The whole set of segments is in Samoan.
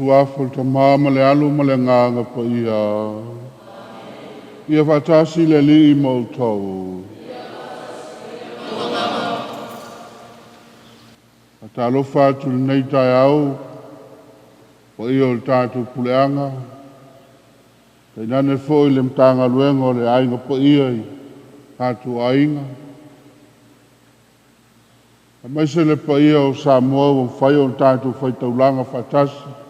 Suafa o le Tama ma le Alo ma le Agaga Paia. Ia faatasi le Alii ma outou. Faatalofa atu i lenei taeao, paia o le tatou puleaga, tainane foi le Matagaluega o le Aiga Paia i tatou aiga, aemaise le paia o Samoa ua mafai ona tatou faitaulaga faatasi.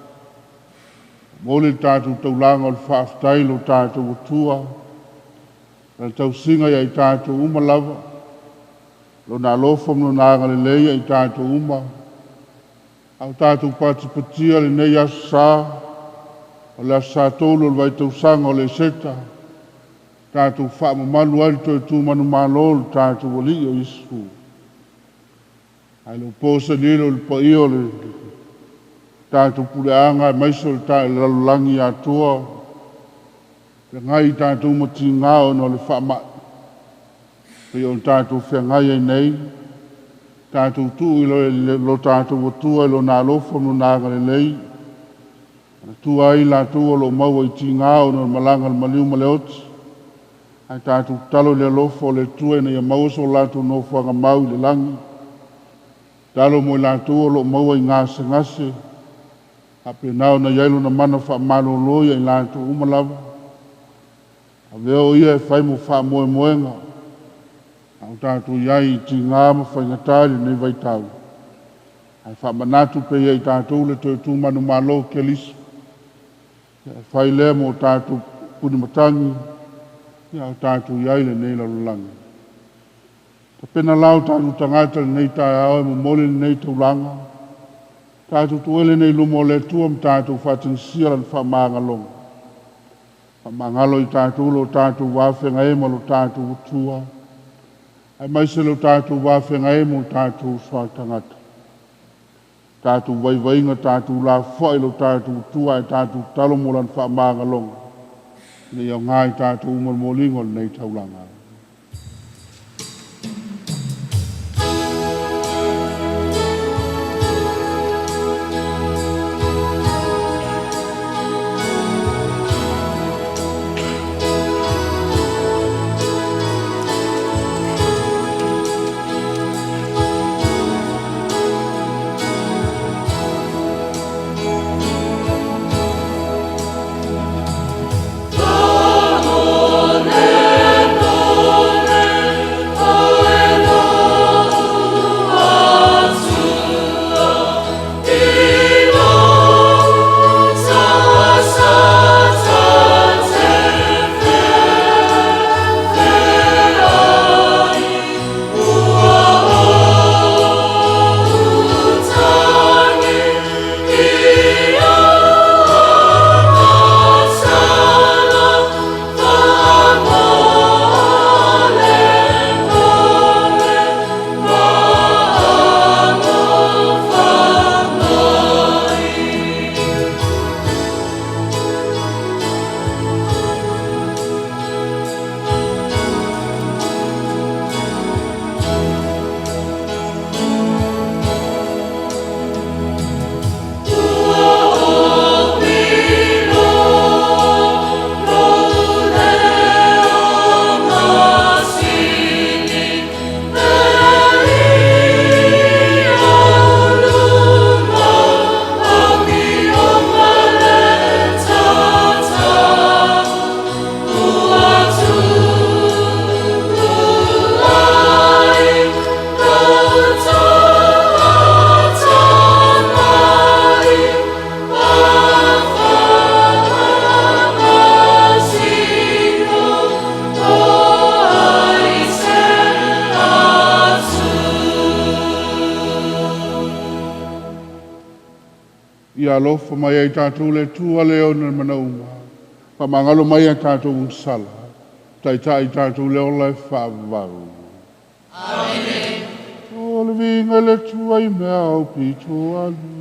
Momoli le tatou taulaga o le faafetai i lo tatou Atua, i le tausiga ia i tatou uma lava, Lona alofa ma Lona agalelei ia i tatou uma, a o tatou patipatia lenei Aso Sa, o le Aso Sa tolu o le vaitausaga o le Eseta, tatou faamamalu ai le toe tu manumalo o le tatou Alii o Iesu. Ae le o po se lilo i le paia o le tatou puleaga aemaise o le lalolagi atoa, feagai i tatou ma tiga ona o le faamai, pei ona tatou feagai ai nei, tatou tuu i lo tatou Atua i Lona alofa ma Lona agalelei, manatua ai i latou o lo o maua i tiga ona o le malaga a le maliu ma le oti, ae tatou tatalo i le alofa o le Atua ina ia maua so latou nofoaga mau i le lagi. Tatalo mo i latou o lo o maua i gasegase, faapena ona i ai Lona mana faamalolo ia i latou uma lava. Avea o ia e fai mo faamoemoega, a o tatou i ai i tiga ma faigata i lenei vaitau. Ae faamanatu pea ia i tatou le toe tu manumalo o Keriso. E fai lea mo tatou puni matagi, a o tatou i ai i lenei lalolagi. Tapena la o tatou tagata i lenei taeao e momoli lenei taulaga, tatou tuele nei i luma o le Atua ma tatou faatagisia Lana faamagaloga. Faamagalo i tatou lo tatou vafeagai ai ma lo tatou Atua, aemaise lo tatou vafeagai ai ma o tatou uso a tagata. Tatou vaivaiga, tatou lafoai lo tatou Atua ae tatou tatalo mo Lana faamagaloga, ina ia aoga i tatou uma le moliga o lenei taulaga. Ia alofa mai ai tatou le Atua le ona manaoga, faamagalo mai a tatou agasala, taitai i tatou le ola e faavavau. Amene. O le viiga i le Atua i mea aupito alu.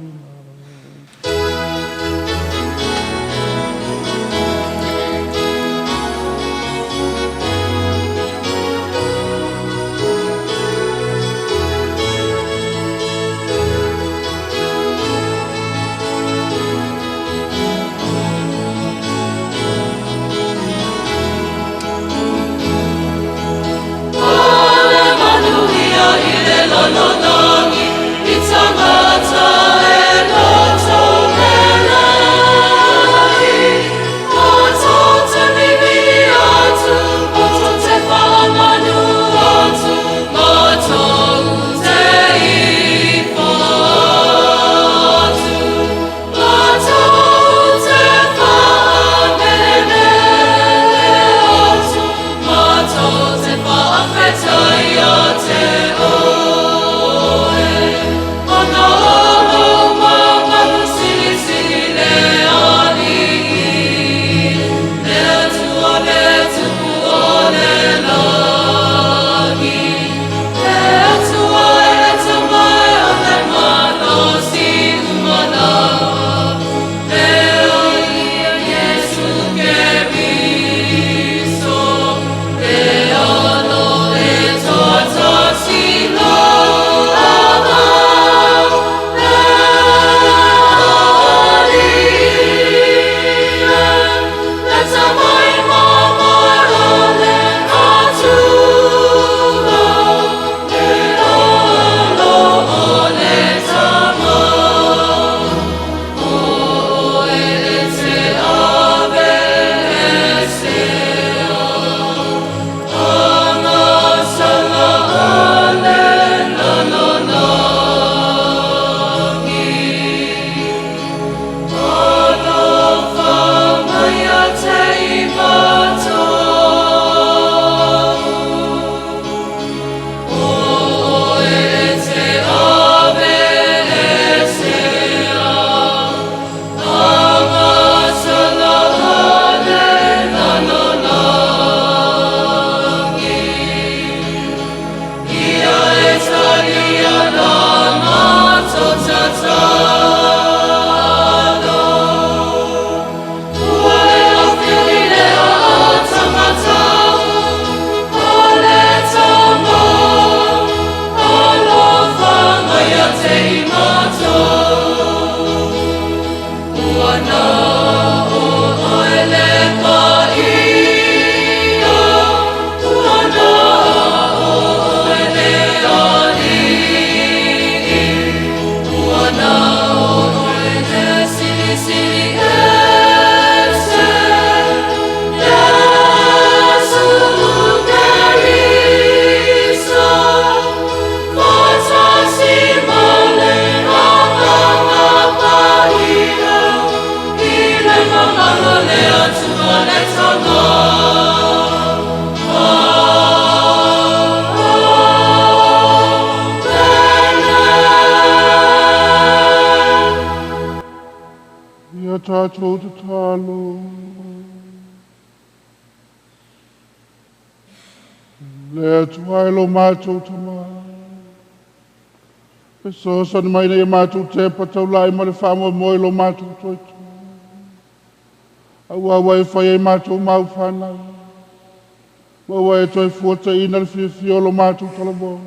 Le Atua e lo matou Tamā, fesoasoani mai ina ia matou tepa taulai ma le faamoemoe i lo matou toe tu. Auā ua e faia i matou mau fanau, ma ua e toe fuataina le fiafia o lo matou talavou.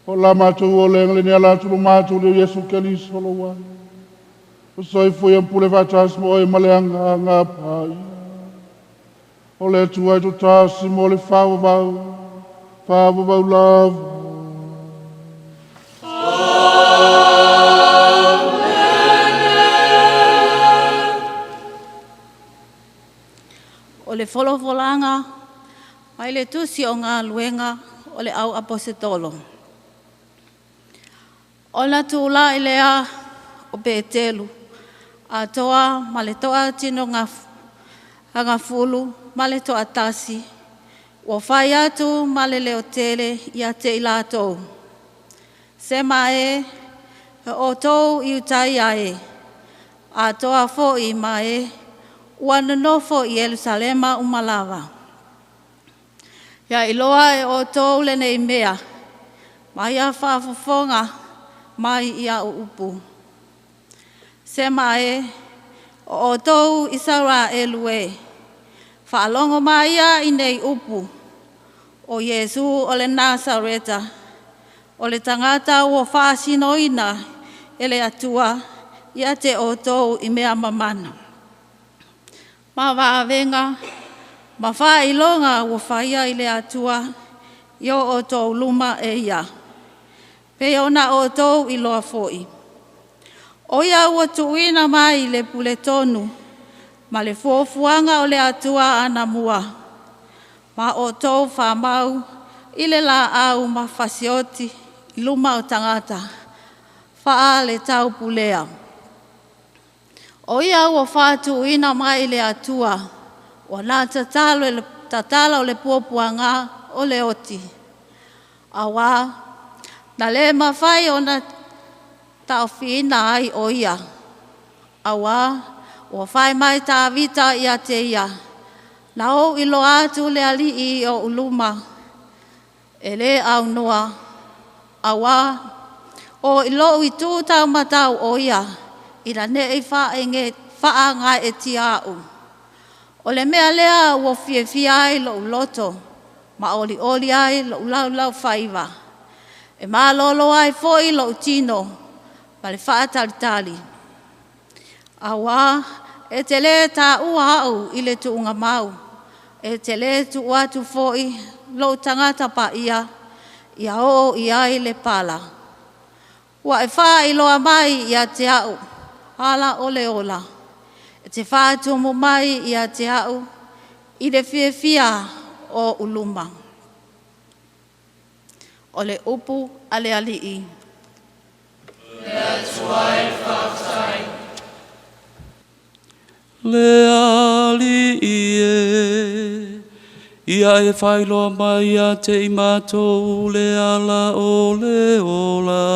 O la matou olega lenei ala atu i lo matou Alii o Iesu Keriso lou Ana, o soifua ia ma pule faatasi ma oe ma le Agaga Paia. O le Atua e toatasi mo le faavavau, faavavau lava. O le folafolaga mai le Tusi o Galuega o le Au Aposetolo. Ona tulai lea o Petelu, atoa ma le toatinogafulu ma le toatasi, ua fai atu ma le leotele ia te i latou, “Sema e, e outou Iutaia e, atoa foi ma e ua nonofo i Ierusalema uma lava. Ia iloa e outou lenei mea, ma ia faafofoga mai i au upu. Sema e, o outou Isaraelu e, faalogo mai ia i nei upu, o Iesu o le Nasareta, o le tagata ua faasinoina e le Atua ia te outou i mea mamana, ma vavega ma faailoga ua faia i le Atua i o outou luma e ia, pei ona outou iloa foi. O ia ua tuuina mai i le puletonu ma le fuafuaga o le Atua anamua, ma outou famau i le laau ma fasioti i luma o tagata faaletaupulea. O ia ua faatuina mai i le Atua, ua na tatalo tatala o le puapuaga o le oti, auā na le mafai ona taofiina ai o ia, auā ua fai mai Tavita ia te ia, na ou iloa atu le alii i ou luma, e lē aunoa, auā o i lou itu taumatau o ia, ina ne i faagaeetia au. O le mea lea ua fiafia ai lou loto ma olioli ai lou laulaufaiva, e malolo ai foi lou tino ma le faatalitali. Auā e te lē taua au i le tuugamau, e te lē tuu atu foi lou tagata paia ia oo i ai le pala. Ua e faailoa mai ia te au ala o le ola, e te faatumu mai ia te au i le fiafia o ou luma.” O le upu a le Alii. Le Alii e, ia e faailoa mai ia te i matou le ala o le ola.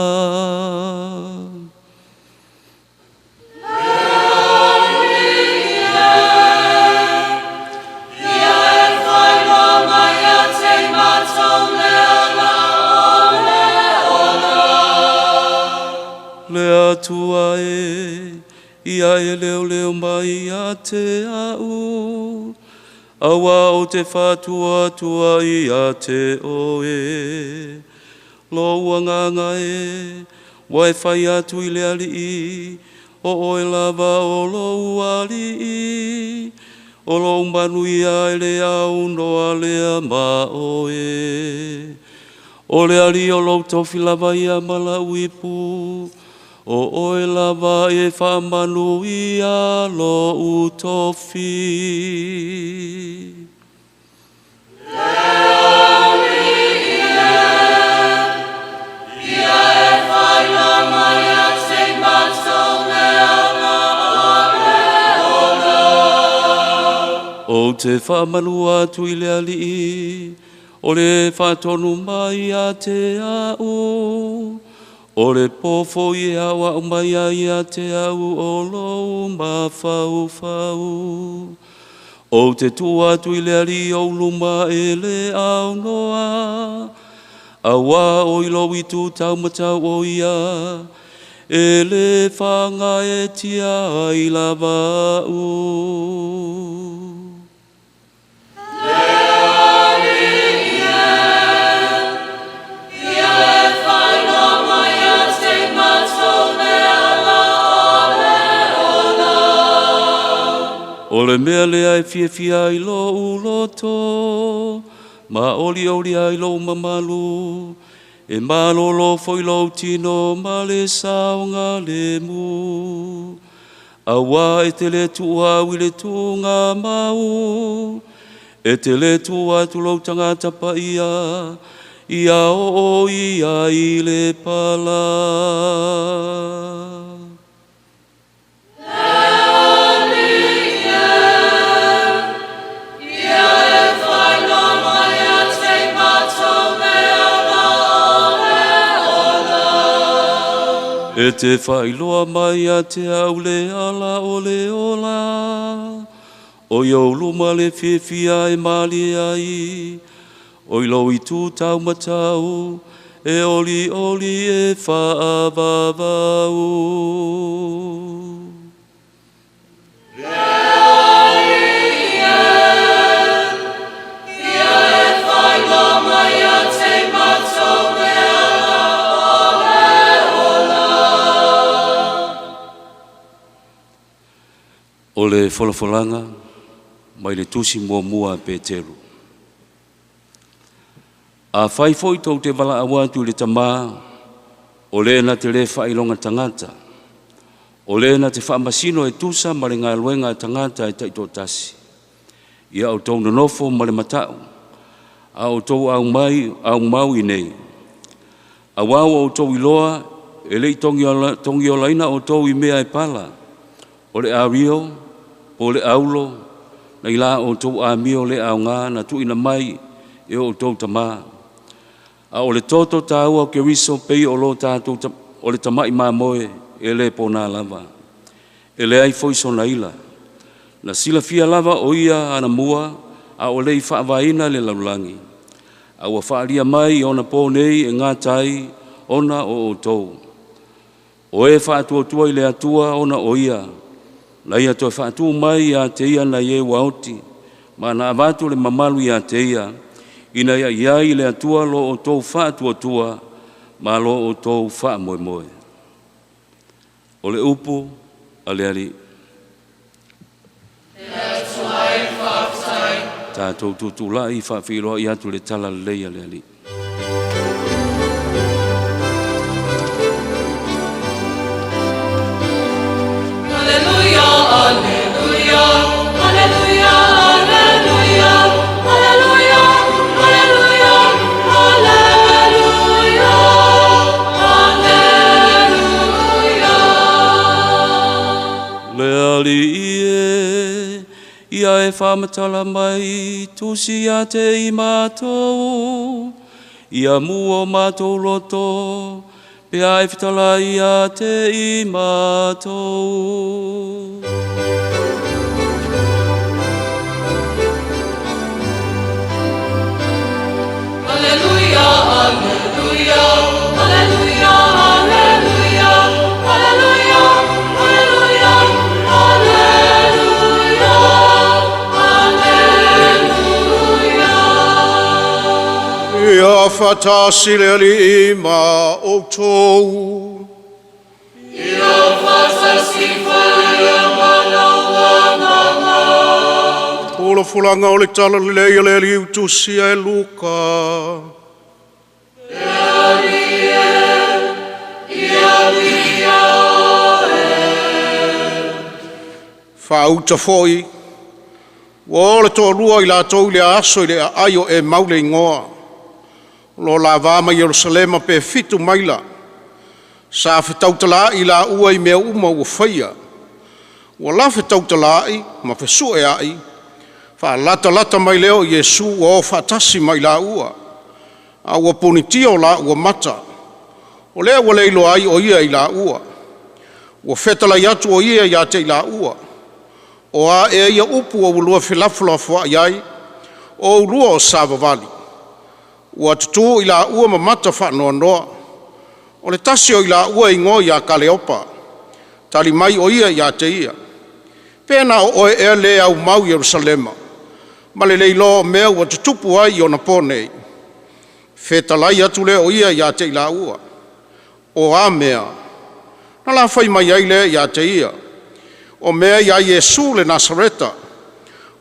Le Atua e, ia e leoleo mai ia te au, auā ou te faatuatua ia te oe. Lou agaga e, ua e fai atu i le Alii, o oe lava o lou Alii, o lou manuia e le aunoa lea ma oe. O le Alii o lou tofi lava ia ma lau ipu, o oe lava e faamanuia lou tofi. Ou te faamanu atu i le Alii, o le faatonu mai ia te au. O le pofo i awa o mai ai te au o lou mafaufau. O te tua atu i le ali o luma e le au noa. Awa o i lo itu tau matau o ia. E le whanga e tia i lava u. O le mea lea e fiafia i lou loto, ma olioli ai lou mamalu, e malolo foi lou tino ma le saoga lemu. Aua e te le tuau i le tūga mau, e te le tuu atu lou tagata paia, ia o ia i le pala. E te whailoa mai a te au le ala o le ola, o iau luma le fiafia e mali ai, o i lau itu tau matau, e oli oli e whaavavau. O le folafolanga mai le tusi muamua a Petero. A fai foi tau te vala atu le tamā, o le na te le whailonga tangata, o le na te whaamasino e tusa ma le ngaluenga tangata e taitotasi. Ia o tau nonofo ma le matau, a o tau au mai, au mau i nei. A wau o tau iloa, e lei tongi olaina o tau i mea e pala, o le ario, o le aulo, na ila o tau amio le au ngā na tuina mai e o tau tamā. A o le toto tāua ke riso pei o lo tātou o le tamai mamoe e le pōnā lava. E le ai foi sona ila. Na silafia lava o ia ana mua a o lei whaavaina le lalulangi. A ua whaalia mai ona pō nei e ngā tai ona o o tau. O e whaatuatua i le atua ona o ia. Na ia toe whaatu mai ia te ia na ie waoti, ma na avatu le mamalu ia te ia, ina ia ia i le atua lo o tau whaatuatua, ma lo o tau whaamoemoe. O le upu a le ali. Tātou tūtūlai whaawhiroa i atu le tala lei a le ali. Ia e whamatala mai tusi a te i mātou, ia mua o mātou loto, pea e whitala ia te i mātou. Alleluia, alleluia, alleluia, alleluia, alleluia, alleluia, alleluia, alleluia. Ia whatasi le ali ma o tōu. Ia whatasi whaia manawa mama. Pula fulanga o le tala lelei a le ali utusia e Luka. E ali e, ia lia e. Whauta foi, ua o le toalua i lātou i le aso i le aai o e maule ingoa. Lo la vā mai Yerusalema pe 7 maila. Sa whetautala i la ua i mea uma ua whaia. Ua la whetautala i ma whesue ai. Wha lata lata mai leo Yesu ua o whatasi mai la ua. A ua ponitia o la ua mata. O lea ua le iloa ai o ia i laua. Ua fetalai atu o ia ia te i laua, o a ea ia upu ua oulua felafolafoai ai, o oulua o savavali. Ua tutu i laua ma mata faanoanoa. O le tasi o i laua e igoa ia Kaleopa, tali mai o ia ia te ia, pe na o oe ea le aumau Yerusalema, ma le le iloa o mea ua tutupu ai i onapo nei? Fetalai atu lea o ia ia te i laua, o a mea? Na la fai mai ai lea ia te ia, o mea ia Iesu le Nasareta,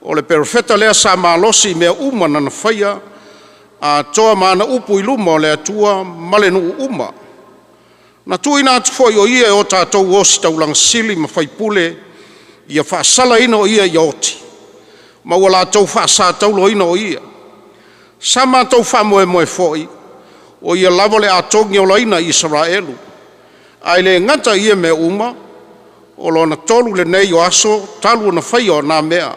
o le perofeta lea sa malosi i mea uma nana faia, atoa ma ana upu i luma o le Atua ma le nuu uma. Na tuuina atu foi o ia e o tatou ositaulaga sili ma faipule, ia faasalaina o ia ia oti, ma ua latou faasatauloina o ia. Sa matou faamoemoe foi, o ia lava o le a togi olaina i Isaraelu. Ae le gata i ia mea uma, o lona tolu lenei o aso talu ona faia o na mea.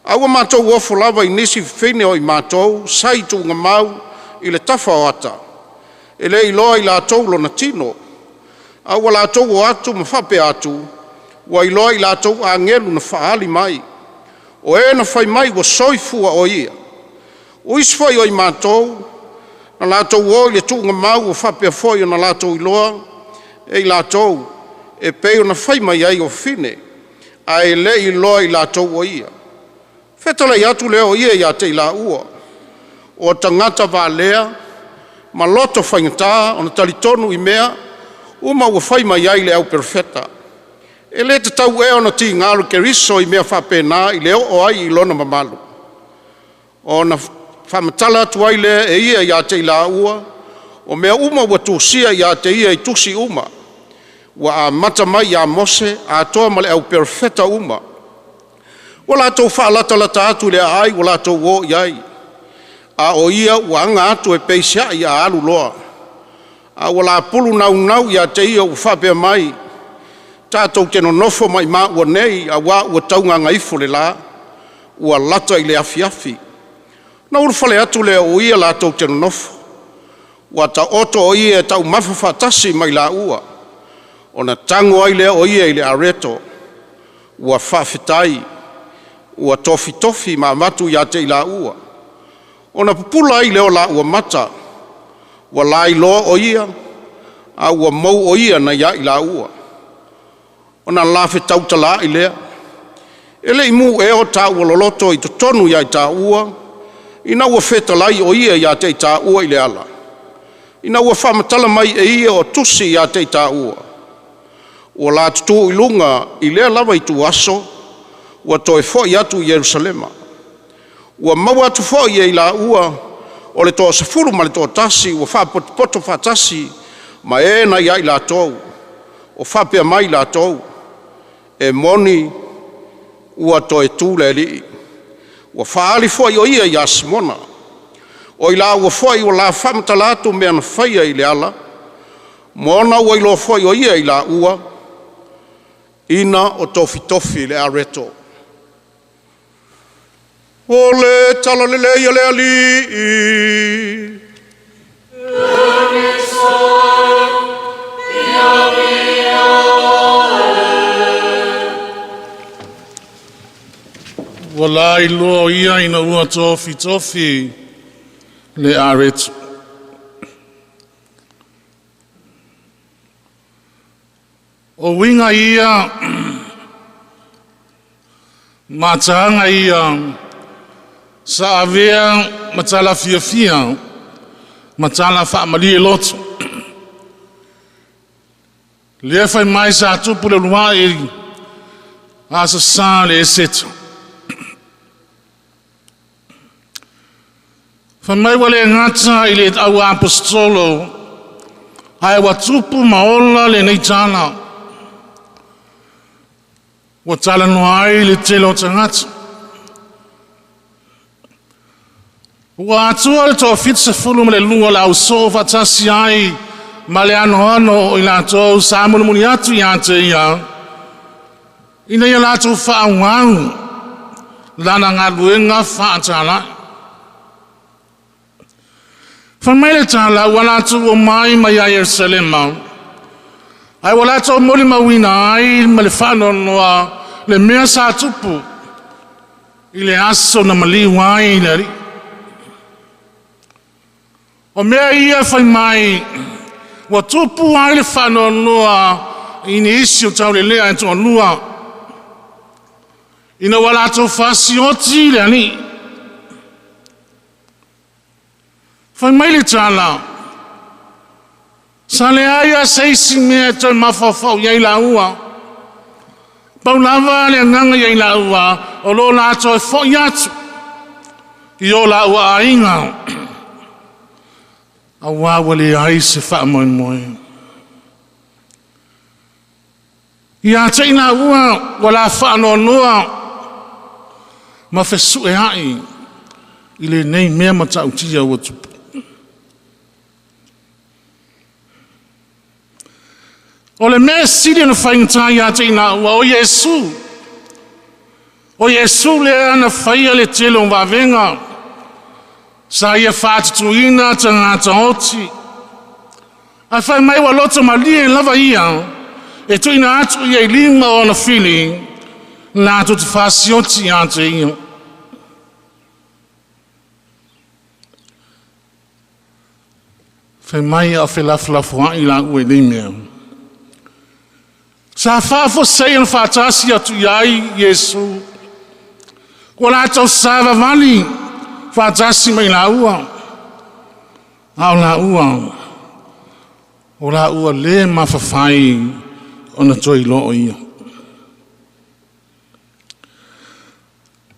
A ua matou ofo lava i nisi fafine o i matou sa i tuugamau i le tafa o ata, e le iloa i latou lona tino. A ua latou o atu ma faapea atu, ua iloa i latou agelu na faaali mai, o e na fai mai ua soifua o ia. O isi foi o i matou, na latou o i le tuugamau ua faapea foi ona latou iloa e i latou, e pei ona fai mai ai o fafine, ae le i iloa i latou o ia. Fetalai atu lea o ia ia te i laua, o tagata valea ma loto faigata ona talitonu i mea uma ua fai mai ai le au perofeta. E le tatau ea ona tiga le Keriso i mea faapena i le oo ai i lona mamalu? Ona faamatala atu ai lea e ia ia te i laua, o mea uma ua tusia ia te ia i tusi uma, ua amata mai ia Mose atoa ma le au perofeta uma. Ua latou faalatalata atu i le aai ua latou o i ai, a o ia ua aga atu e peisiai a alu loa. A ua lapulu naunau ia te ia ua faapea mai, tatou te nonofo maimāua nei, auā ua taugagaifo le la, ua lata i le afiafi. Na ulufale atu lea o ia latou te nonofo, ua taoto o ia e taumafa faatasi ma i laua, ona tago ai lea o ia i le areto, ua faafetai, ua tofitofi ma avatu ia te i laua. Ona pupula ai lea o laua mata, ua lailoa o ia, a ua mou o ia na ia i laua. Ona la fetautalaai lea, e le i mu ea o taua loloto i totonu ia i taua, ina ua fetalai o ia ia te i taua i le ala, ina ua faamatala mai e ia o tusi ia te i taua. Ua la tutu i luga i lea lava ituaso, ua toe foi atu i Yerusalema. Ua maua atu foi e i laua o le 11 ua faapotopoto faatasi ma e nai ai latou, o faapea mai latou, e moni ua toe tu le Alii. Ua faaali foi o ia ia Simona. O i laua foi ua la faamatala atu mea na faia i le ala, ma ona ua iloa foi o ia i laua, ina o tofitofi le areto. O le tala lelei a le Alii. Ua la iloa o ia ina ua tofitofi le areto. O uiga ia mataaga ia sa avea ma tala fiafia ma tala faamalie loto. Lea fai mai sa tupu le uluai asasā le Eseta. Fai mai ua le gata i le au aposetolo, ae ua tupu ma ola lenei tala. Ua talanoa ai le tele o tagata. Ua atua le 72 o le ausoo faatasi ai ma le anoano o i latou sa mulimuli atu ia te ia, ina ia latou faaauau lana galuega faatalai. Fai mai le tala ua latou omai mai ia Ierusalema, ae ua latou molimauina ai ma le faanoanoa le mea sa tupu i le aso na maliu ai le Alii. O mea ia fai mai, ua tupu ai le faanoanoa i nisi o taulelea e toalua, ina ua latou fasioti le Alii. Fai mai le tala, sa leai lava se isi mea e toe mafaufau i ai laua. Pau lava le agaga ia i laua, o lo o latou e foi atu i o laua aiga, auā ua leai se faamoemoe. Ia te i laua ua la faanoanoa ma fesueai i lenei mea matautia ua tupu. O le mea sili ona faigata ia te i laua o Iesu. O Iesu lea na faia le tele o vavega, sa ia faatutuina tagata oti. Ae fai mai ua loto malie lava ia, e tuuina atu ia i lima o ona fili, latou te fasioti ia te ia. Fai mai a o felafolafoai laua i nei mea. Sa faafoseia na faatasi atu i ai Iesu. Ua latou savavali faatasi mai laua. A o laua, o laua le mafafai ona toe iloa o ia.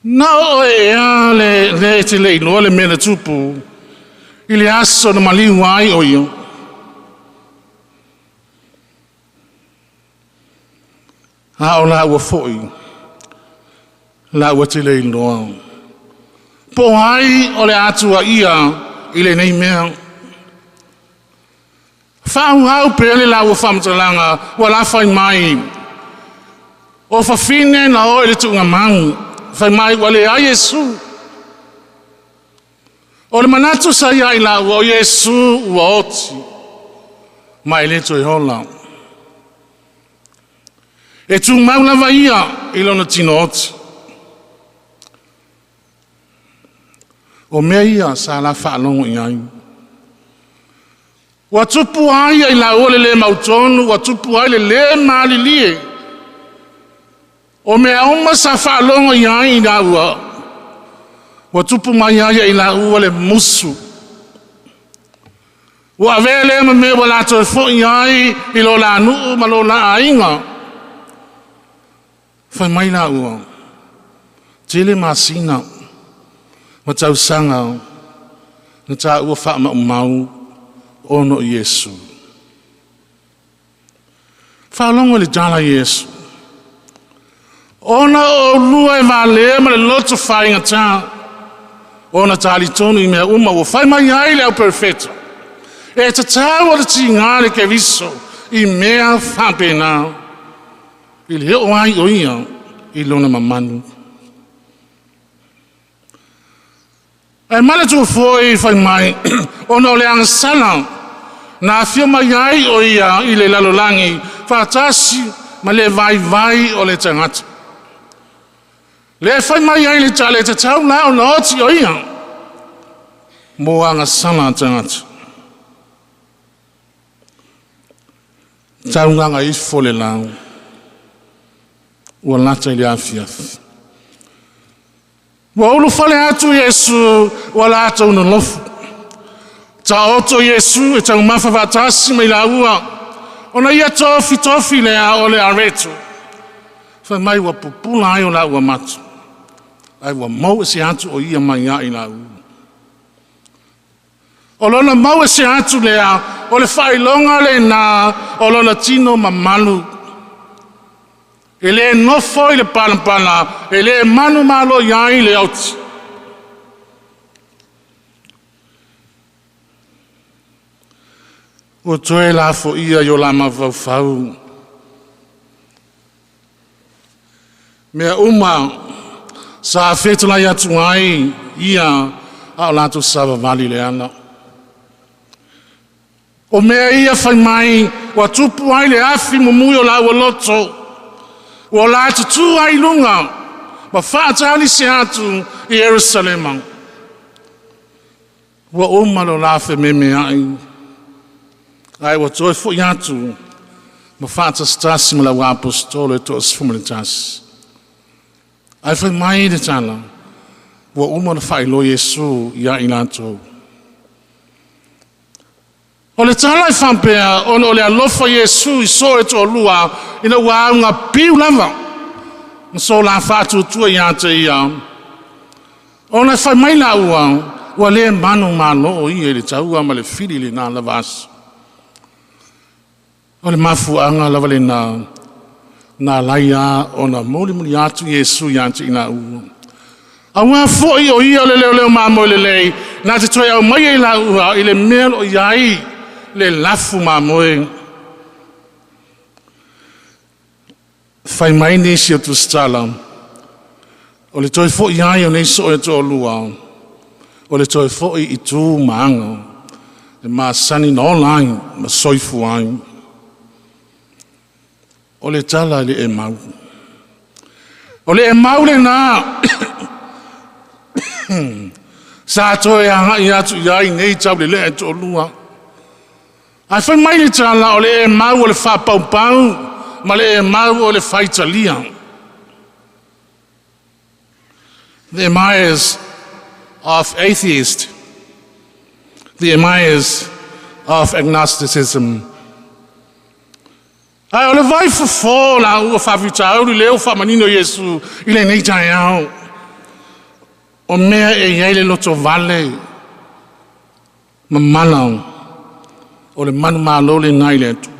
Na o ea le e te le iloa le mea na tupu i le aso na maliu ai o ia. A o laua foi, laua te le iloa. Po ai o le atua ia i lenei mea. Whaauau pe le laua whamatalaga, ua la whai mai. O fafine na o i le tuunga mau, whai mai ua le ai Iesu. O le manatu sa ia i laua o Iesu ua oti, ma e le toe hola. E tū mau lava ia i lona tino oti. O mea ia sa la whaalongo i ai. Ua tupu ai i laua le le mautonu, ua tupu ai le le malilie. O mea uma sa whaalongo i ai i laua, ua tupu mai ai i laua le musu. Ua avea lea ma mea ua latou foi ai i lo la nuu ma lo la aiga. Fai mai laua, tele masina, ma tausanga, na tā ua wha maumau, ono Iesu. Whaalongo le tala Iesu. Ona o lua e valea ma le loto whainga tā. Ona tali tonu i mea uma ua whai mai ai le au perfecto. E tatau o le tingā le keriso i mea whapena. I le o ai o ia i lona mamanu. E mana tu foi whai mai, ona o le angasala, na afio mai ai o ia i le lalolangi, whaatasi ma le vai vai o le tangata. Le whai mai ai le tale te tau la o na oti o ia, mo angasala tangata. Tau nganga ifo le lau, ua lata i le afiafi. Ua ulu fale atu Iesu, ua lata una lofu. Ta oto Iesu e tau mafa vaatasi mai laua. Ona ia tofi tofi le a o le areto. Fai mai ua pupula ai o la ua matu. Ai ua mau e se atu o ia mai ai la ua. O lona mau e se atu le a, o le whailonga le nā, o lona tino mamalu. E le nofo i le palapala, e le manu malo iai le auti. Ua toe la fo ia i o la mafaufau. Mea uma sa fetulai atu ai ia a o latou savavali le ana. O mea ia fai mai, ua tupu ai le afi mumui o la ua loto. Ua la tutu ai lunga, ma whaatali se atu i Yerusalema. Ua uma lo la fe meme ai. Ai ua toe fo atu, ma whaatasitasi ma lau apostolo e toa sefuma le tasi. Ai fai mai le tala, ua uma na whailo Iesu ia i latou. O le tala i whampea, ona o le alofa Iesu i so e toa lua, ina ua aunga piu lava. Ma so la whaatutua ia te ia. Ona fai mai la ua, ua le manu malo o ia i le taua ma le fili le nā lava aso. O le mafuanga lava le nā, nā laia o na moli muli atu Iesu ia te ina ua. A ua foi o ia o le leo leo mamoe le lei, nā te toe au mai e la ua i le mea lo iai le lafu mamoe. Fai mai nisi o tusitala, o le toe foi ai o nei so e toa lua, o le toe foi i tū maanga, e masani na ola ai, ma soifu ai. O le tala le e mau. O le e mau le nā, sa toe anga i atu i ai nei tau le lea e toa lua. Ai fai mai le tala o le e mau o le whapaupau, ma le e mau o le whaitalia. The Emmaus of atheist, the Emmaus of agnosticism. Ai o le vai fofo la ua whawhitauri leo whamanino Iesu i le nei tai au. O mea e iai le loto vale, mamala o le manu malo le nai le atua.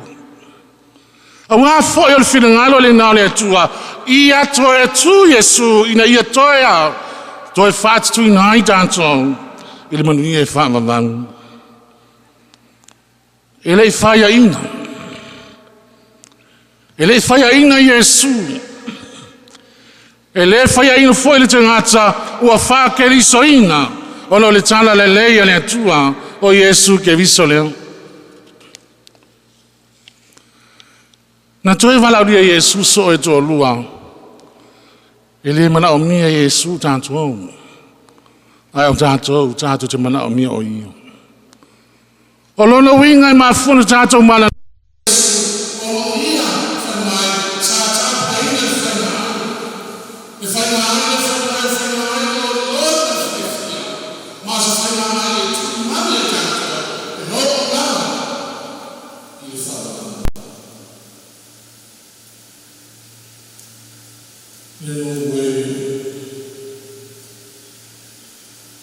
A wā foi o le whingalo le nā le atua, i atoa e tu Iesu, ina ia toe a, toe whaatutu i nai tātou, i le manu ia e whaavavau. E le i whaia ina. E le i whaia ina Iesu. E le whaia ina foi le tangata, ua whakeriso ina, ona o le tala le lei a le atua, o Iesu ke viso leo. Na toe walauria Iesu so e toa lua. E le mana o mia Iesu tātou. Ai o tātou, tātou te mana o mia o ia. O lona winga i mafuna tātou mana.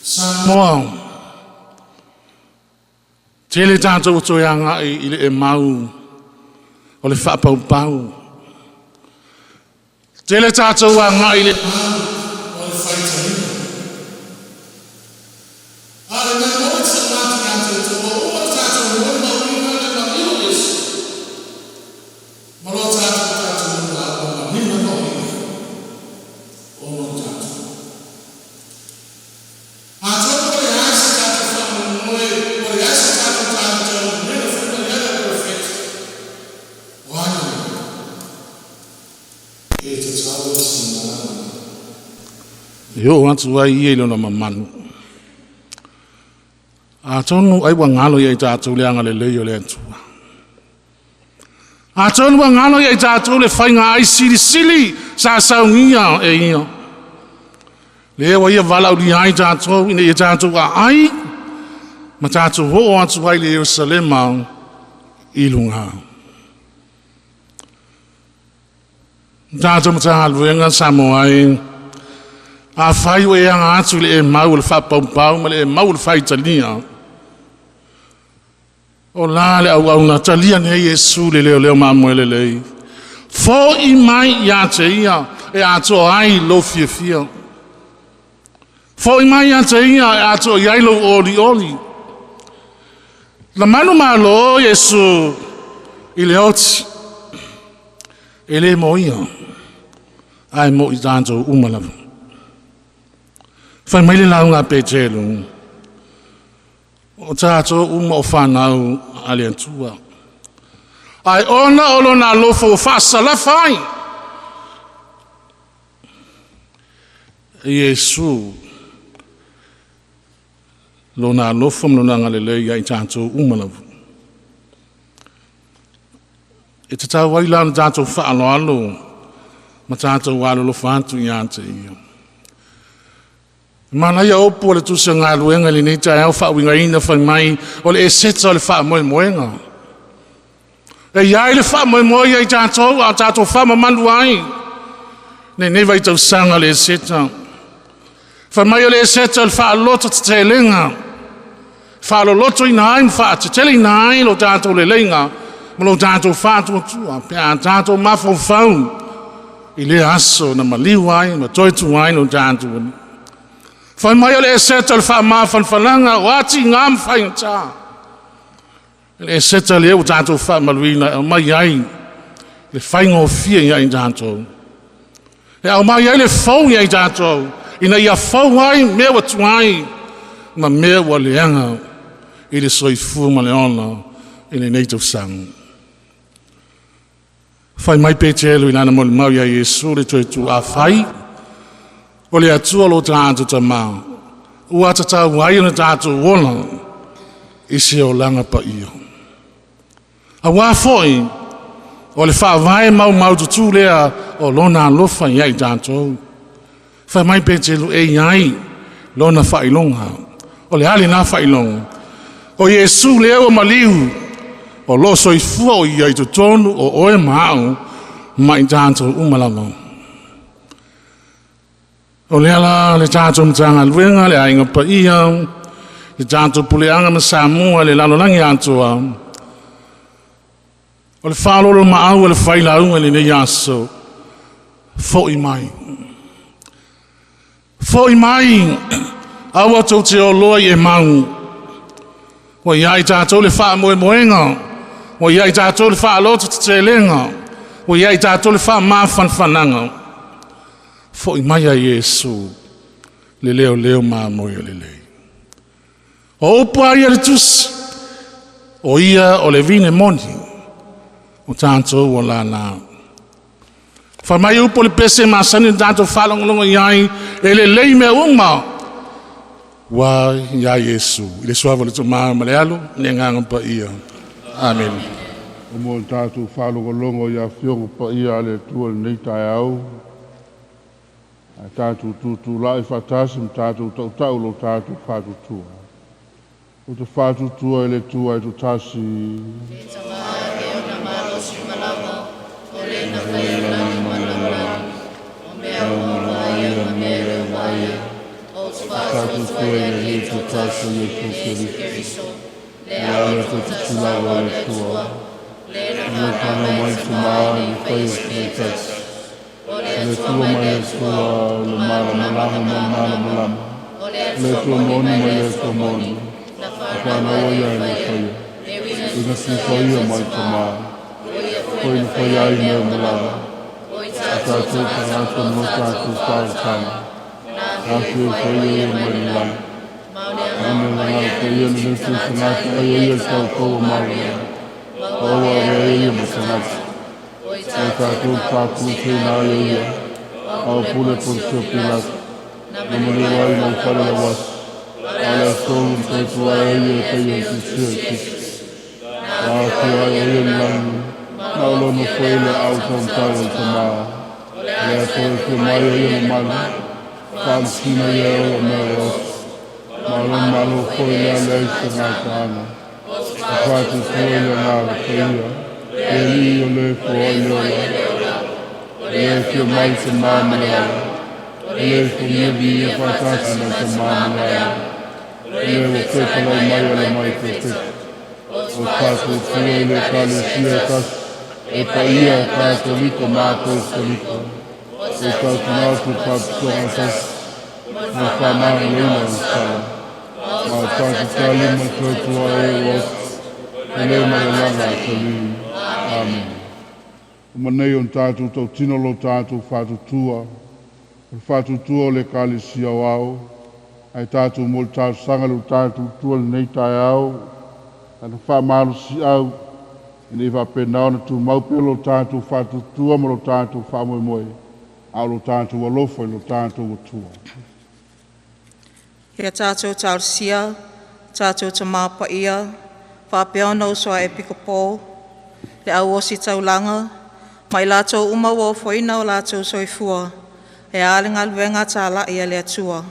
Samoa. Tele tātou o toe anga i le e mau o le whapaupau. Tele tātou anga i le mau o le whaitaina. A le mea moe te ngāti ngāti o tō o tātou moe mauringa le mauringa Yesu. Maloa tātou tātou muna o mauringa mauringa o no tātou. A tō le asa tātou whamomoe, o le asa tātou tātou mea whakamea perfect. Wāna e te tau tina. E o atu ai ia i lona mamanu. A tonu ai wa ngalo ia i tātou le anga le lei o le atua. A tonu wa ngalo ia i tātou le whainga ai sili sili sa saungia e ia. Le wa ia wala uri ai tātou ina ia tātou a ai ma tātou ho atu ai le Yerusalema i lunga. Tātou matahaluenga Samoa ai. A whai o e anga atu le e mau le whapaupau ma le e mau le whaitalia. O la le au au na talia nei Iesu le leo leo mamoe le lei. Fo i mai ia te ia e atoa ai lo fia fia. Fo i mai ia te ia e atoa i ai lo oli oli. La manu malo Iesu i le oti. E le mo ia. Ai mo i tātou umalava. Fai mai le launga Petelu. O tātou uma o whanau a le Atua. Ai ona o lona alofa ua faasalafa ai. E Iesu, lona alofa ma lona agalelei ia i tātou uma lava. E tatau ai la ona tātou faaaloalo ma tātou alolofa atu ia te ia. Manaia upu o le tusi o galuega i lenei taeao faauigaina fai mai o le eseta o le faamoemoega. E iai le faamoemoe ia i tātou a o tātou faamamalu ai. Lenei vaitausaga le eseta. Fai mai o le eseta o le faaloto tetelega. Faalolotoina ai ma faateteleina ai lo tātou leleiga ma lo tātou faatuatua pe a tātou mafaufau i lea aso na maliu ai ma toe tu ai lo tātou Alii. Fai mai o le eseta o le faamafanafanaga o ati ngā ma faigata. Le eseta lea ua tātou faamaluina e aumai ai le faigofie ia i tātou. E aumai ai le fou ia i tātou, ina ia fou ai mea ua tuai ma mea ua leaga i le soifua ma le ola i lenei tausaga. Fai mai Petelo i lana molimau ia Iesu le toe tuafai, o le Atua lo tātou tamā, ua tatau ai ona tātou ola i se olaga paia. Auā foi, o le faavae maumaututu lea o lona alofa ia i tātou. Fai mai Petelo e iai lona faailoga. O le a lena faailoga? O Iesu lea ua maliu, o lo soifua o ia i totonu o oe ma au ma i tātou uma lava. O lea la le tātou Matagaluega, le Aiga Paia, le tātou Puleaga ma Samoa, le lalolagi atoa. O le faalolo maau o le failauga i lenei aso, foi mai. Foi mai, aua tou te oloa i Emau. Ua ia i tātou le faamoemoega, ua ia i tātou le faaloto tetelega, ua ia i tātou le faamafanafanaga. Foi mai a Iesu, le leo leo mamoe o lelei. O upu a ia le tusi, o ia o le vine moni, o tātou o lala. Fai mai upu o le pese masani o tātou faalogologo i ai, e lelei mea uma, ua ia Iesu. I le suafa o le Tama ma le Alo, le Agaga Paia. Amen. O mo tātou faalogologo i afioga paia a le Atua lenei taeao. A tātou tutulai faatasi ma tātou tautau lo tātou faatutua. O te faatutua i le Atua e totasi. Le Tama e ona malosi ma lava, o le na whaia lagi ma le lalagi, o mea uma vaia ma mea e vaia, o te faatuatua i le Alii totasi o Iesu Keriso, le alo totatulaga o le Atua, le na whanau mai Tama i whai o te tasi. O le Atua mai le Atua, o le malamalama ma le malamalama, o le Atua moni ma le Atua moni, na whanau ia i le whaia, ina sifaia mai Tama, koe na whai ai mea malama, a tātou tagata mo tātou whaotanga, a whio whaia ia mai le lagi. Ame le ngaro paia le letu tagata ai ia le taupau o Maria, o aua rea ia ma tagata. O tātou pāpulu tēnā ia ia, a o pule Pontio Pilato, na maleu ai mau whare la wasi, a le asogu na tautua ai ia e paia i te tia i kisi. A whio ai o ia le langi, na o lono foe le au tauntau o le tamā, le aso e whio mai o ia mamalu, whaamsina ia e ola mea o osi, ma o lona malo foe le ale ai se ngātaanga, a whātutua i le ngāra paia, le alii o le fo ai le ola, le whio mai te mā ma le ala, le fo mievi ia whātasi mai te mā ma le ala, le ua pepalau mai ale mai te pete, o whātutua i le kalesia e tasi, e paia o Katoliko ma Apostoliko, o tautunau te papitonga tasi, mo whamanga leina o sala, ma o tātou talima tuatua e o osi, e le ma le langa a tali. Amen. O manei o tātou tautino lo tātou whātutua, o le whātutua o le kalesia o ao, Ae tatou mo le talosaga i lo tatou Atua i lenei taeao, lana faamalosiau, ina ia faapena ona tumau pea lo tatou faatuatua ma lo tatou faamoemoe, a o lo tatou alofa i lo tatou Atua. Ia tatou talosia, tatou Tama Paia, faapea ona uso a Epikopo, le au ositaulaga, ma i latou uma ua ofoina o latou soifua, e a le galuega talai a le Atua.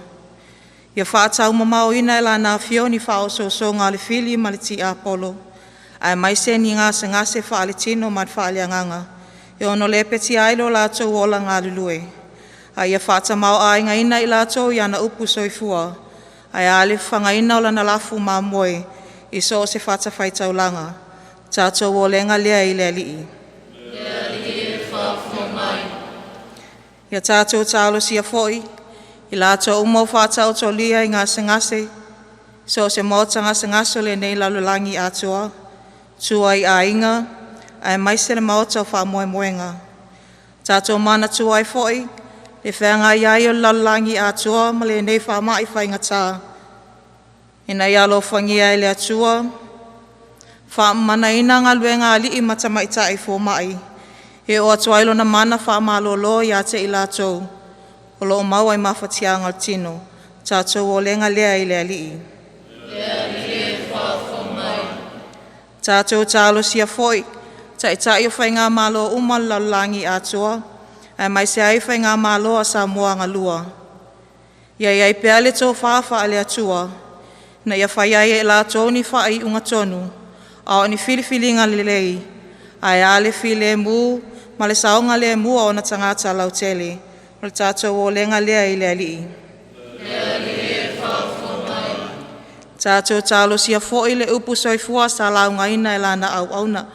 Ia faataumamaoina e Lana Afio ni faaosoosoga a le fili ma le tiapolo, aemaise ni gasegase faaletino ma le faaleagaga, e ono lepetia ai lo latou ola galulue, a ia faatamāo'aigaina i latou i ana upu soifua, ae a le fafagaina o lana lafu mamoe i so o se fatafaitaulaga. Tatou olega lea i le Alii. Le Alii e faafofoga mai. Ia tatou talosia foi i latou uma o faataotolia i gasegase, so o se maota gasegase o lenei lalolagi atoa, tua i aiga, aemaise le maota o faamoemoega. Tatou manatua ai foi le feagai ai o le lalolagi atoa ma lenei faamai faigata, ina ia alofagia e le Atua faamamanaina galuega a alii ma tamaitai fomai, e oo atu ai lona mana faamalolo ia te i latou o lo o maua i mafatiaga o le tino. Tatou olega lea i le Alii. Le Alii e faafofoga mai. Tatou talosia foi taitai o faigamalo uma o le lalolagi atoa, aemaise ai faigamalo a Samoa galua. Ia i ai pea le tofa faale-Atua, ina ia fai ai e i latou ni faaiuga tonu, a o ni filifiliga lelei, ae a le filemu ma le saogalemu o ona tagata lautele. O le tatou olega lea i le Alii. Le Alii e faafofoga mai. Tatou talosia foi le upu soifua sa laugaina e lana auauna,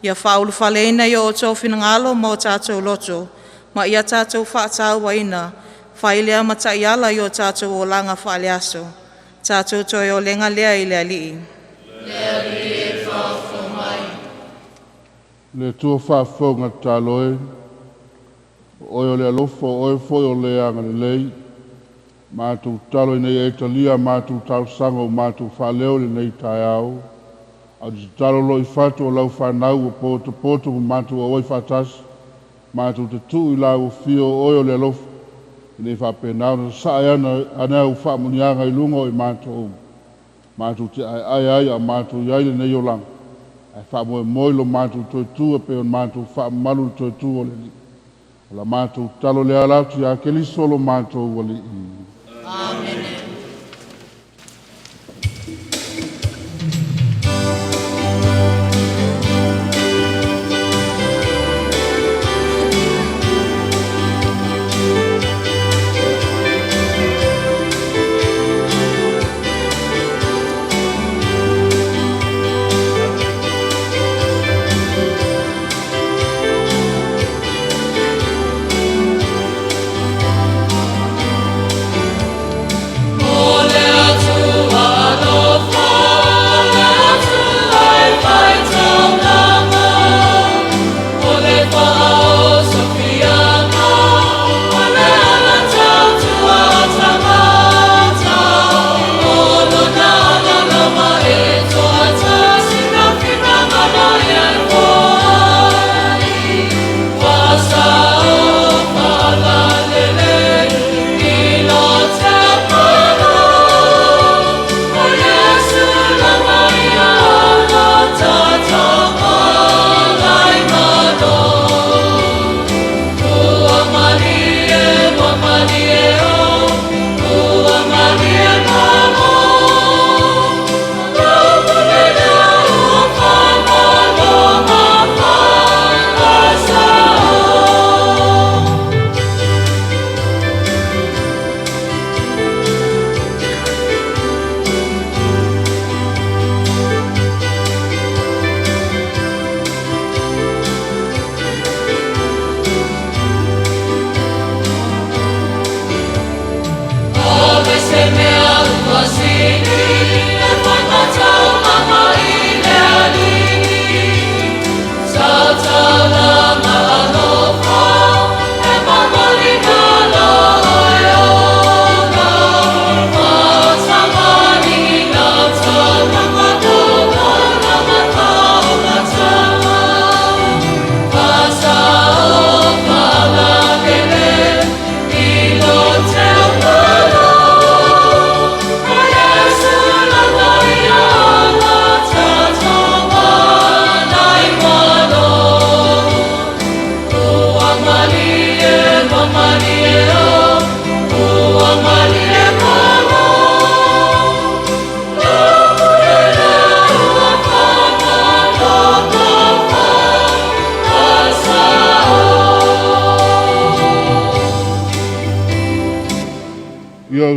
ia faaulufaleina i o outou finagalo ma o tatou loto, ma ia tatou faatauaina, fai lea ma taiala i o tatou olaga faaleaso. Tatou toe olega lea i le Alii. Le Alii e faafofoga mai. Le Atua faafofoga tatalo e, o oe o le alofa, o oe foi o le agalelei. Matou tatalo ina ia e talia a matou talosaga ua matou faaleo i lenei taeao. A o le tatalo loa i fatu o lau fanau ua potopoto ma matou auai faatasi, matou te tuu i lau afio o oe o le alofa, ina ia faapena ona sasae ane au faamuniaga i luga o i matou. Matou te aeae ai a o matou i ai i lenei olaga, ae faamoemoe i lo matou toe tu e pei ona matou faamamalu i le toe tu o le Alii. O la matou tatalo lea ala atu ia Keriso lo matou Alii. Amene.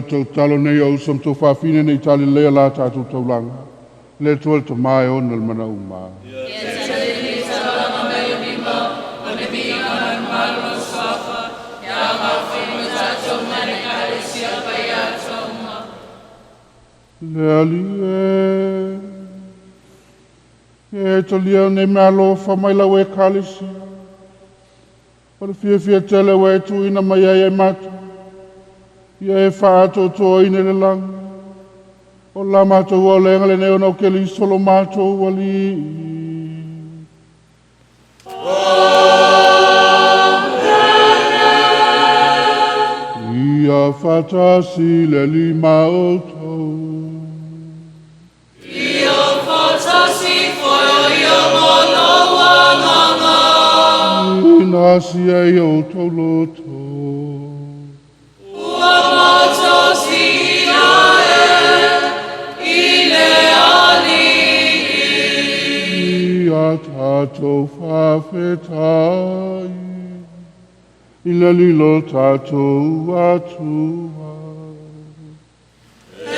tautalo nei o uso ma tuafafine nei talelea la tatou taulaga. Le Atua le Tama e ona le mana uma. Le Alii e, e talia nei meaalofa mai lau Ekalesia. O le fiafia tele ua e tuuina mai ai e matou. Ia e faaatoatoaina i le lagi. O la matou aolega lenei ona o Keriso lo matou Alii. Ia faatasi le Alii ma outou. Ina sia i outou loto. Ua matou siia e i le Alii. Ia tatou faafetai i le Alii lo tatou Atua. E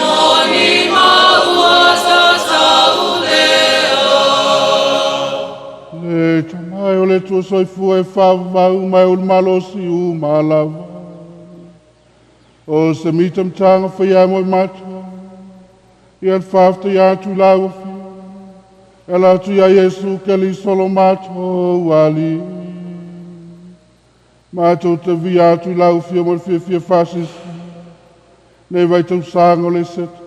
moni ma ua tatau lea. Le Tama e o le Atua soifua e faavavau ma e o le malosi uma lava. O se mitamitaga faia mo i matou. Ia le faafetai atu i lau Afioga. E ala atu ia Iesu Keriso lo matou Alii. Matou te via atu i lau Afioga mo le fiafia faasilisili. Nei vaitausaga o le Eseta.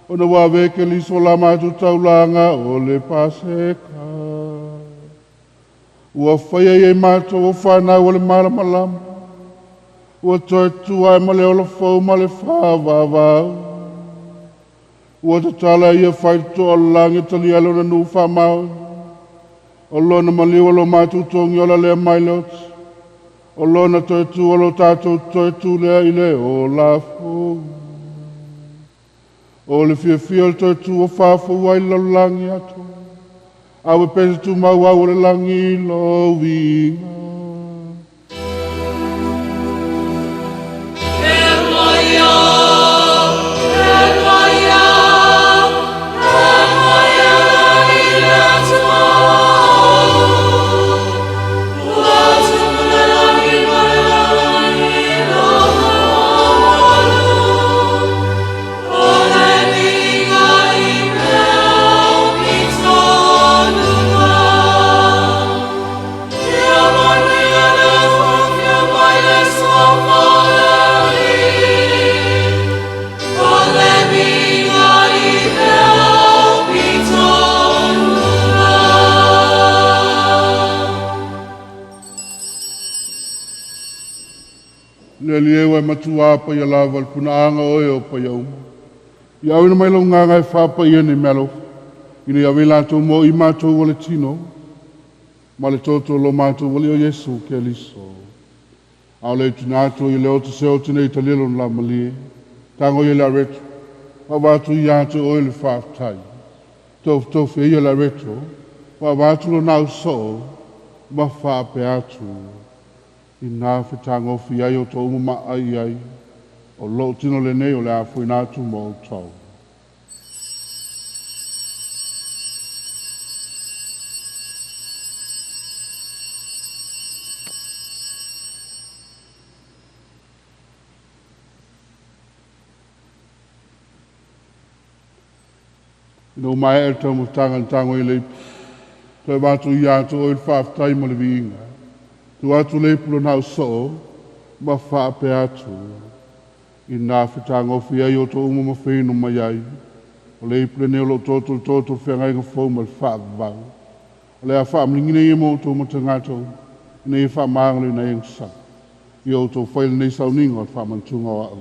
Ona ua avea Keriso la matou taulaga o le Paseka. Ua faia ia i matou o fanau o le malamalama. Ua toe tua ai ma le ola fou ma le faavavau. Ua tatala ia faitotoa o le lagi e talia ai lona nuu faamaoni. O lona maliu o lo matou togi ola lea mai le oti. O lona toe tu o lo tatou toe tu lea i le ola fou. O le fiafia o le toe tu o faafou ai le lalolagi atoa. A ua pese tumau au o le lagi lou viiga. E paia, e paia, e paia i le Atua. Ua tupu le lagi ma le lalolagi i lona mamalu. O le viiga i mea aupito o luga. Ia manuia le Atua afio mai le suafa o le Alii. O le viiga i mea aupito o luga. Le Alii e ua e matua paia lava le punaaga oe o paia uma. Ia auina mai lou Agaga e faapaia nei meaalofa. Ina ia ave i latou mo i matou o le tino. Ma le toto o lo matou Alii o Iesu Keriso. A o le tuuina atu i le oto se oto nei talia lona laumalie. Tago ia le areto. Vaavaatu ia te oe le faafetai. Tofutofu ia le areto. Vaavaatu lona ausoo ma faapea atu. Ina fetagofi ai o to uma ma ai ai. O lou tino lenei o le a foeina atu mo outou. Ina ua maea le taumafataga na tago ai le ipu. Toe avatu ia te oe le faafetai ma le viiga. Tuu atu le ipu lona ausoo ma faapea atu. Ina fetagofi ai o to uma ma feinu mai ai. O le ipu lenei o lou toto le toto o le feagaiga fou ma le faavavau. O le a faamaligi ia mo outou ma tagata uma. Ina ia faamagaloina ai agasala. Ia outou fai lenei sauniga o le faamanatuga o au.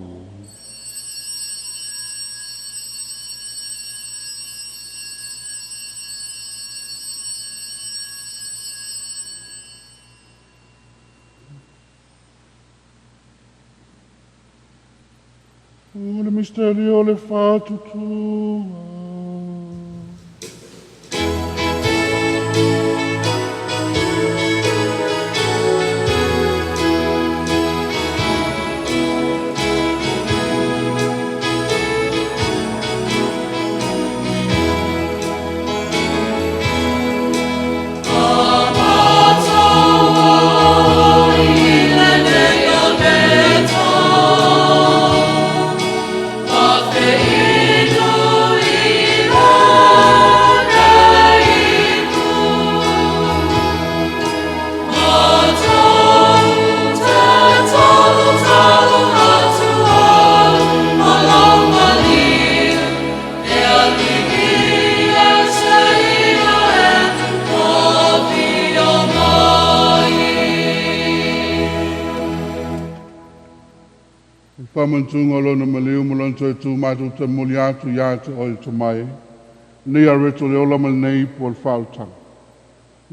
O le misteri o le faatutua. Whamantunga lona maliu ma lona toe tū mātou te moli atu ia te oe te mai. Nei a reto le ola ma nei ipu o le whautanga.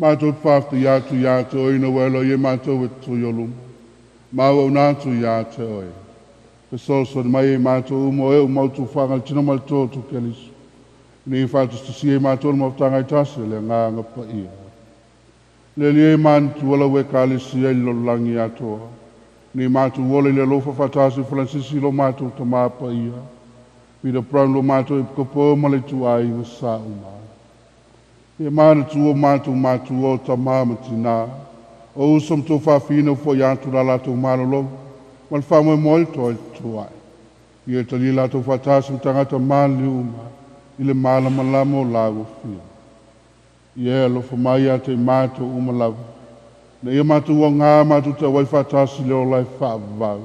Mātou te whawhita ia atu ia te oe ina welo i e mātou e tui o luma. Māua una atu ia te oe. Fesoasoani mai e mātou uma o e o mautu whanga tino ma le tō keliso. Nei whātustusi e mātou le mautanga i tasi le ngānga pa ia. Le lie mantu wala we kalisi ai lo langi atoa. Nei mātou wole le lofa whatasi Francisi lo mātou ta māpa ia. Peter Brown lo mātou e pukapo ma le tuai nga sa uma. E mana tu o mātou mātou o ta māma tina. O uso mto whawhina fo i atu la latou malolo. Ma le whamwe moe toi tuai. Ia tali latou whatasi mtangata mali uma. I le malama lama o lau fia. Ia alofa mai a te mātou uma lava. Na ia mātou o ngā mātou te wai whatasi le o lai whaavau.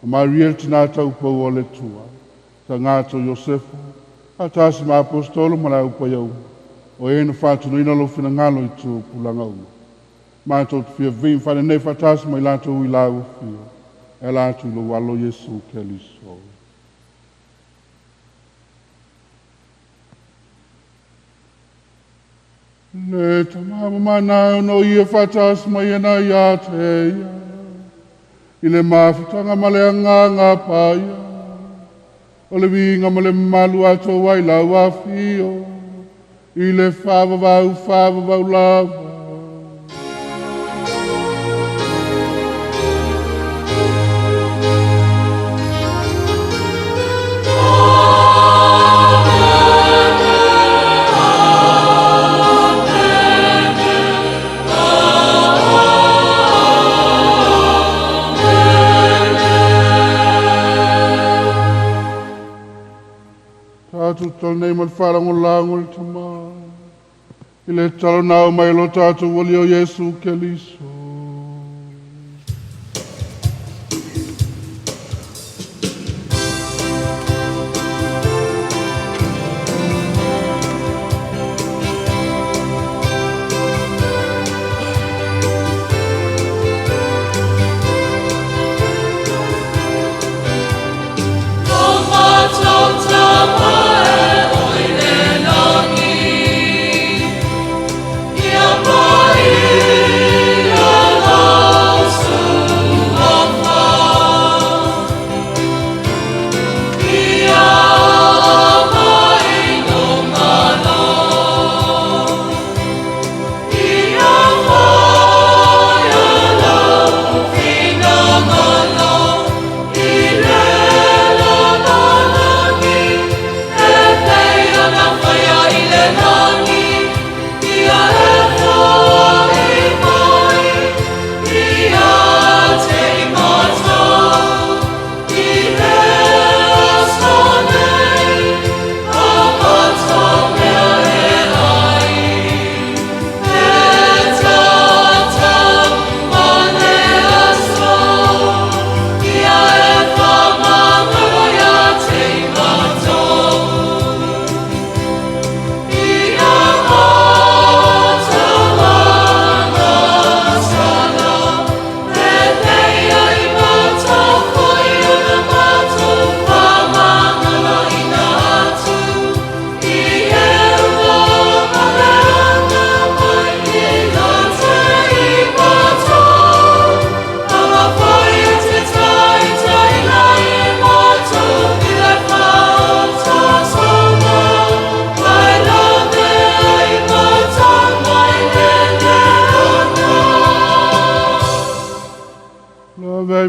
O Maria tina tau pau o le tua. Ta ngātou Iosefo. A tasi ma apostolo ma lau pa iau. O e na whātunuina lo whina ngalo i tū pulanga uma. Mātou te fia vim whane nei whatasi mai lātou i lau fia. E lātou lo alo Yesu Keliso. Le tamama manao no ia whatas mai ana ia te ia. I le mafutanga ma le anganga paia. O le winga ma le malu ato ai lau afio. I le whawawau whawawau lava. Tātou nei ma le wharangolango le tama. I le talo nao mai lo tātou wali o Yesu Keliso.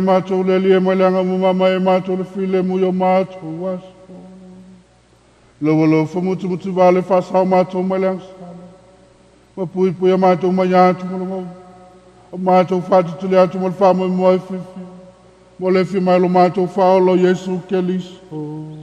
Mātou le lia mai langa mu mama e mātou le file mu yo mātou waso. Lawa lo fa mutu mutu vale fa sao mātou mai langa sala. Ma pui pui a mātou mai atu mo lo O mātou whatu tuli atu mo le wha mo moe fifi. Mo le fi mai lo mātou wha o lo Yesu Keliso.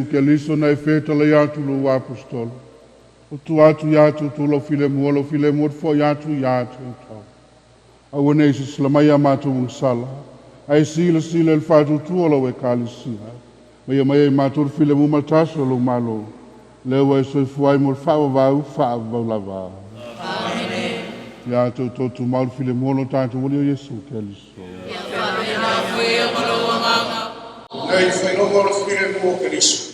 Keliso na e fetalai atu lou apostolo. O tu atu ia te outou lau filemu, lau filemu fo'i atu ia te outou. Aua nei silasila mai ia matou agasala, ae silasila i le faatuatua o lau Ekalesia. Ma ia mai ai matou le filemu ma le tasi o lou Malo, lea ua e soifua ai mo le faavavau faavavau lava. Amene. Ia te outou tumau le filemu o lo tatou Alii o Iesu Keliso. Ia faapena foi ma lou agaga. Nei failoga o le filemu o Keriso.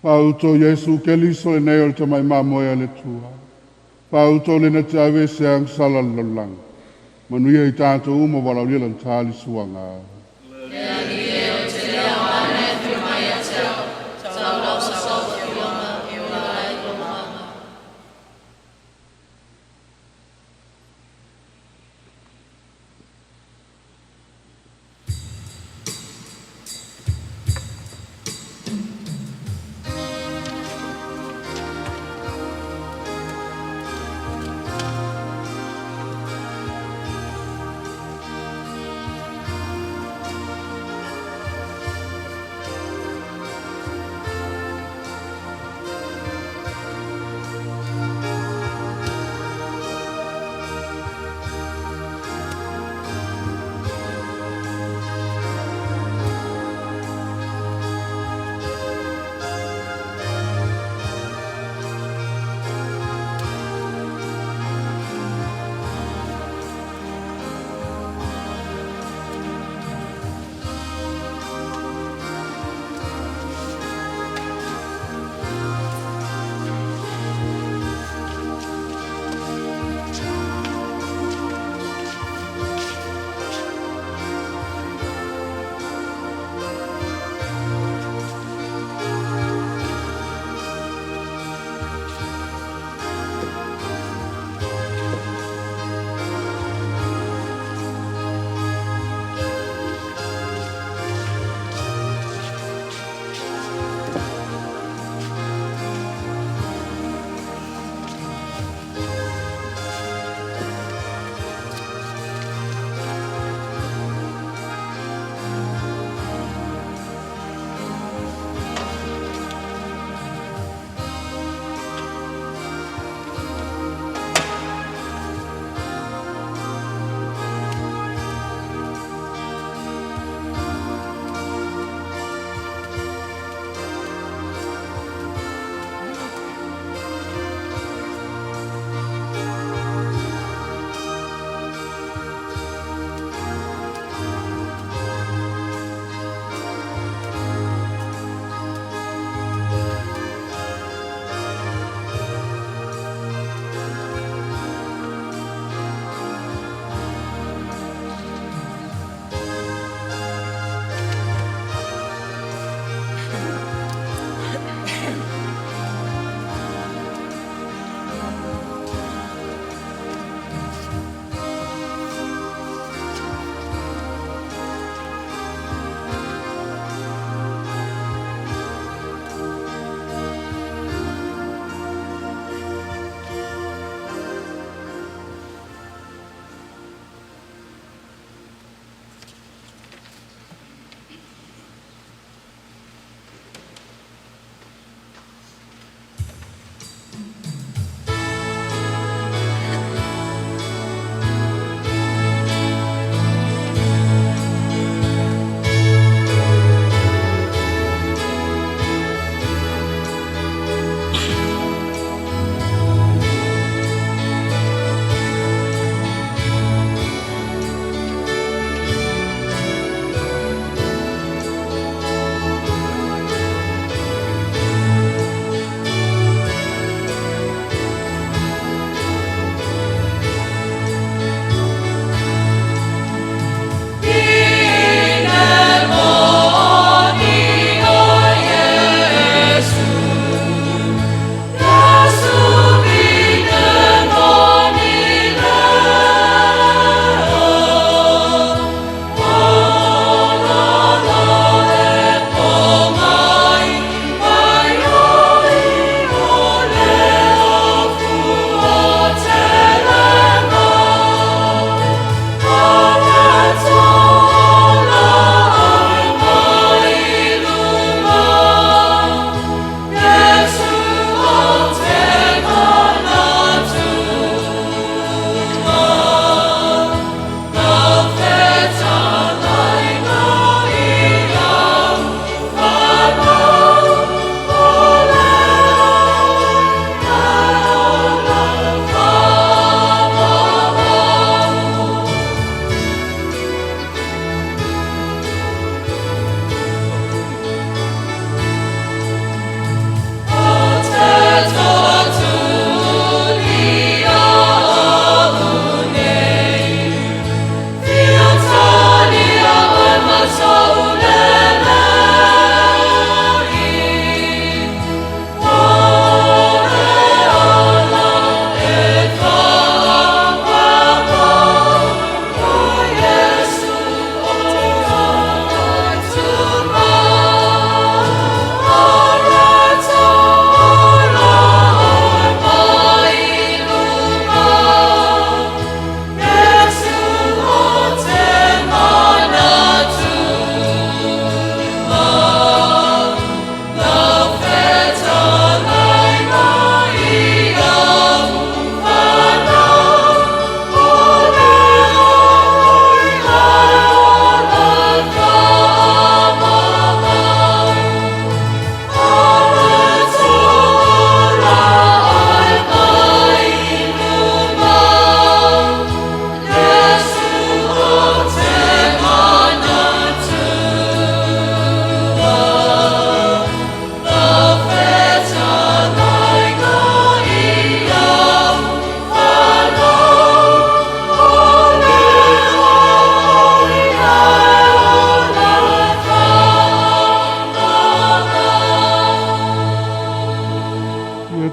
Fa'auto Iesu Keliso lenei o le tamaimamoe a le Atua. Fa'auto lena te ave se agasala le lalolagi. Manuia i tatou uma valaaulia lana talisuaga. Le Alii e ou te le aoga e afio mai ia te au, tau lau sau afioga e ola ai lou agaga.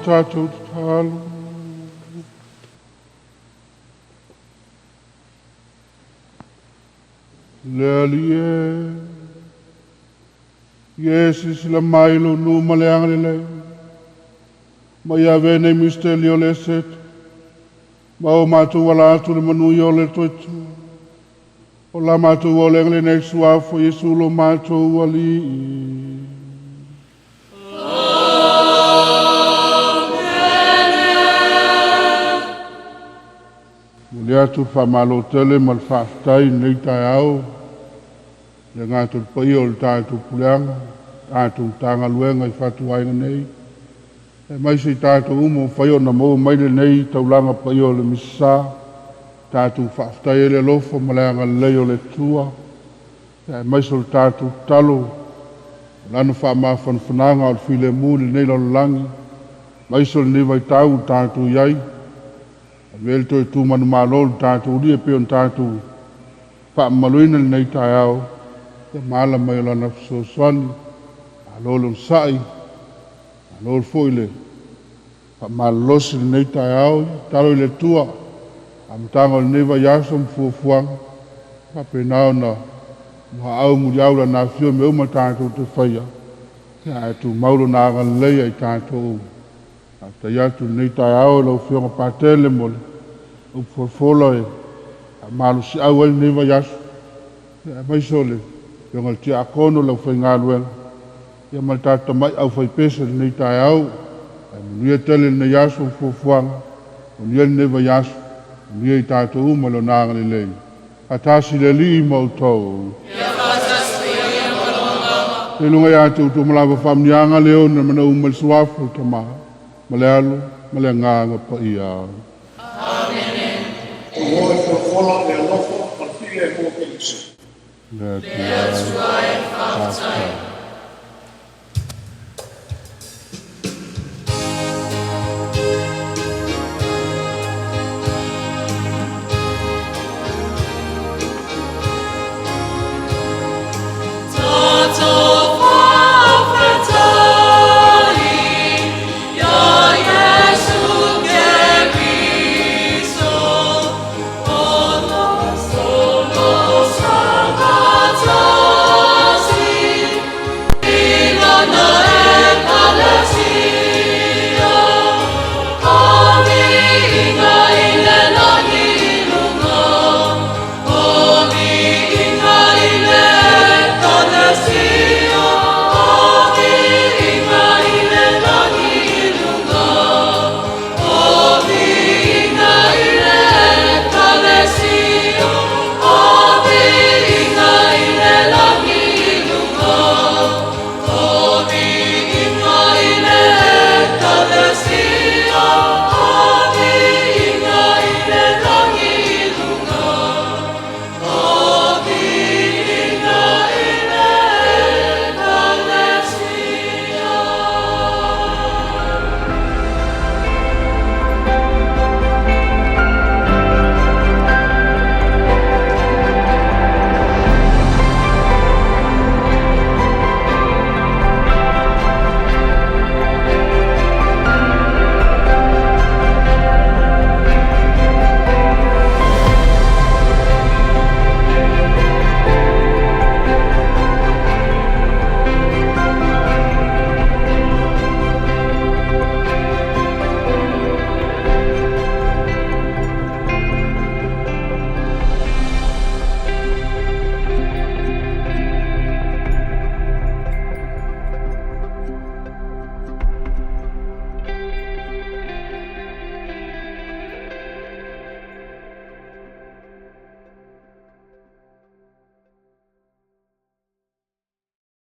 tatou tatalo. Le Alii e, ia e silasila mai lou nuu ma le agalelei, ma ia avea nei misiteli o le Eseta, ma o matou ala atu le manuia o le Toetua. O la matou aulega lenei suafa o Iesu lo matou Alii. Momoli atu le faamalo tele ma le faafetai i lenei taeao, le gata o le paia o le tatou puleaga, tatou Matagaluega i fatuaiga nei, aemaise i tatou uma ua mafai ona maua mai lenei taulaga paia o le Misasa. Tatou faafetai ai le alofa ma le agalelei o le Atua, aemaise o le tatou tatalo o lana faamafanafanaga o le filemu i lenei lalolagi, aemaise o lenei vaitau ua tatou i ai. Avea le toe tu manumalo i le tatou Alii e pei ona tatou faamamaluina lenei taeao, ia ma ala mai o lana fesoasoani. Malo le onosai, malo foi le faamalolosi i lenei taeao. Tatalo i le Atua, amataga o lenei vaiaso ma fuafuaga, faapena ona muaau muliau lana afio i mea uma tatou te faia, ae tumau lona agalelei ia i tatou uma. Faafetai atu i lenei taeao i lau Afioga Patele mo le upu folafola e faamalosiau ai lenei vaiaso, aemaise o le Afioga i le Tiakono, le aufaigaluega, ia ma le tatou tamai aufaipese i lenei taeao. Ae manuia tele lenei aso ma fuafuaga, manuia lenei vaiaso, manuia i tatou uma i lona agalelei. Faatasi le Alii ma outou. I luga ia te outou malava faamanuiaga le ona mana uma i le suafa o le Tama ma le Alo ma le Agaga Paia. O e folafola le alofa ma le filemu o Keriso. Le Atua e, faafetai.